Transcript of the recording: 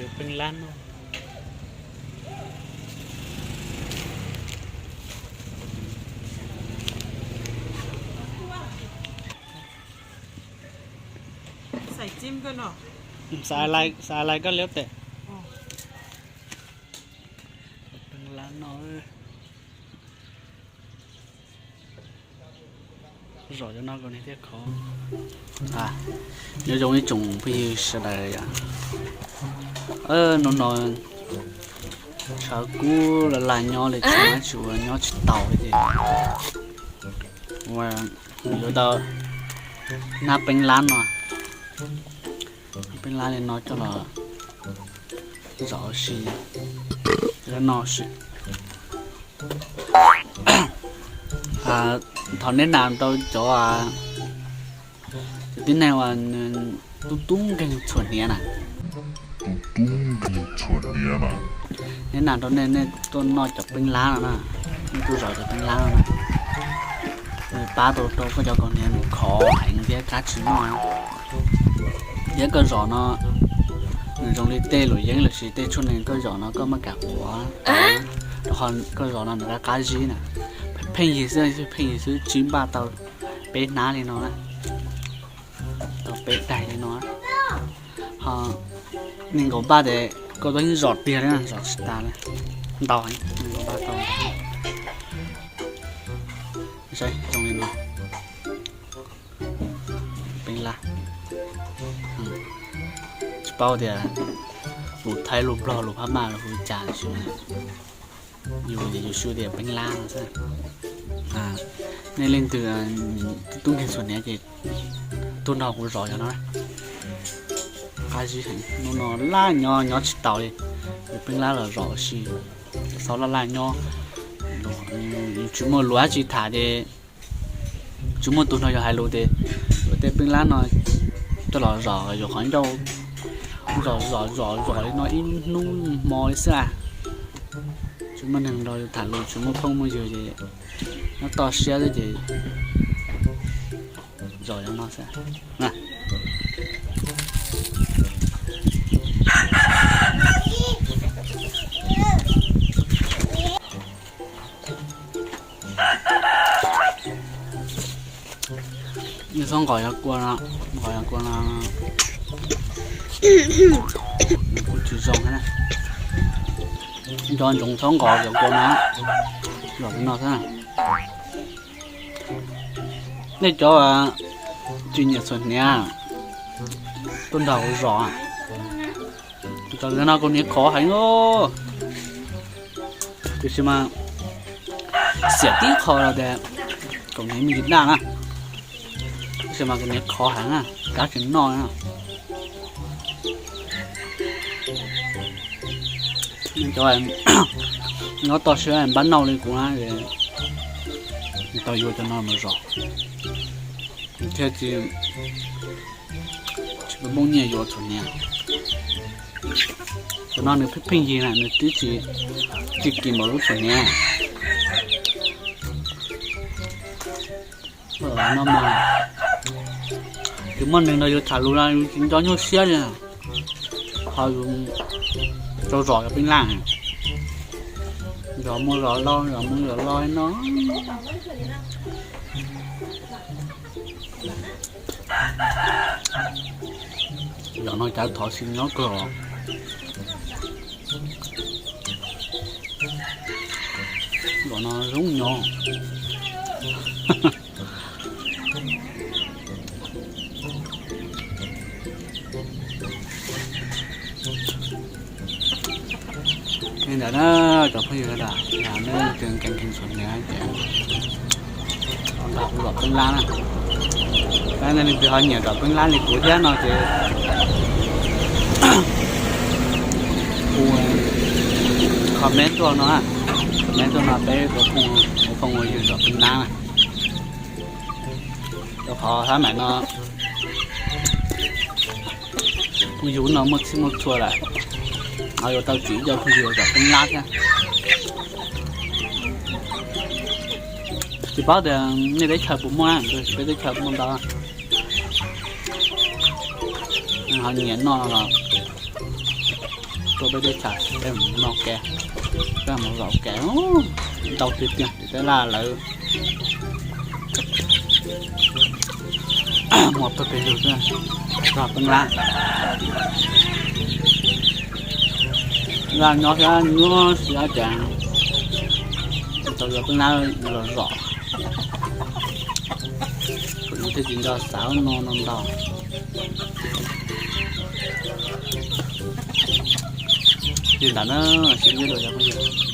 Peeb lab no. Xav lais koj liab tes. Peeb lab no. Zom cov no kom nws thiaj khov. Nyob zoo ib tsoom phooj ywg sawv daws yom. Hnub no tshav kub laj laj nyob li, tsis muaj dab tsi ua nyob tsis taus li ces ua yuav tau hnab peeb lab no, peeb lab li no coj los zom ua si, no si. Thov neb nam rau cov, cov tib neeg uas nws tub tub nkeeg txhuam hniav na, neb nam rau nej, nej tuaj noj cov peeb lab no na, nej tuaj zom cov peeb lab no na, nws pab tau rau koj cov kaus hniav nws khov heev thiab qab tsis noj. Thiab koj zom no nws zoo li tej luam yeeb lossis tej tshuaj nees koj zom no koj muab kam quav, rau qhov koj zom no nws qab qab zib na. Pheej yig xwb, pheej yig xwb tsis npaj tau peb hnab li no na, tau peb daim li no. Ho nees nkaum npaj tes koj tau yeej zom tiag li, zom tsis tas li, ntau heev, nees nkaum npaj tau. Saib zoo li no, peeb lab. Tsis paub tias lus Thaib, lus Nplog, lus Phab Maj los hu li cas, yus ces yus xyu tias peeb lab no xwb. Nej leej twg tub nkeeg txhuam hniav ces tuaj nrog kuv zom cov no. Qab zib heev, hnub no laj nyob nyob tsis taus li, yus peeb lab los zom ua si, xav laj laj nyob, yus tsis muaj lus dab tsi tham ces tsis muaj tus nrog yus hais lus ces yuav tej peeb lab no coj los zom yus qhov ncauj, zom zom zom zom li no ib hnub hmo li xwb a. Tsis muaj neeg nrog yus tham lus, tsis muaj phooj muaj ywg ces nyob toj siab xwb ces zom cov no xwb. Nws txhob nqos cov kua no, nqos cov kua no kuj tsis zoo thiab. Nco ntsoov txhob nqos cov kua no, zom li no xwb. Nej cov tsis nyiam txhuam hniav tuaj nrog kuv zom, cov no kaus hniav khov heev. Tiam sis mas xiam tib qho los tias kaus hniav me ntsis daj na, tiam sis mas kaus hniav khov heev na, kab tsis noj na. Cov nyob toj siab npab nauj li kuv na, tau yuav cov no mus zom thiab tsis, tsis muaj nyiaj yuav txhuam hniav. Cov no nws pheej pheej yig na, nws twb tsis, tsis kim npaum lub txhuam hniav. No mas tsis muaj neeg nrog yus tham lus no yus tsis nco nyuaj siab li. Ho yus tau zom cov peeb lab, zom mus zom los, zom mus zom los no. Zom no cav thov xim nyob kawg os. Zom no zoo nyob. Li ntawd na, cov phooj ywg sawv daws, yog nej leej twg nkees nkees txhuam hniav ces nrog kuv zom peeb lab na. Yog nej leej twg ho nyiam zom peeb lab li kuv thiab no ces hu comment tuaj no, comment tuaj no peb ua phooj ua ywg zom peeb lab na. Rau qhov hnab mam no phooj ywg no muaj txhij muaj txhua lawm, yuav tau tsim ib co phooj ywg zom peeb lab thiab. Tsis paub tias nej teb chaws puas muaj, peb teb chaws muaj ntau. Ho nyiam noj los Tuaj peb teb chaws peb mus noj kev, peb mus zaum kev ntau tiag tiag ces peb laj lawv muaj txoj kev hlub thiab zog peb laj, laj nyob thiab nyuaj siab ces tau yog peb laj los zom, kuv thiaj tsis nco xav no no ntau. Li ntawd na, sib ntsib dua cov phooj ywg.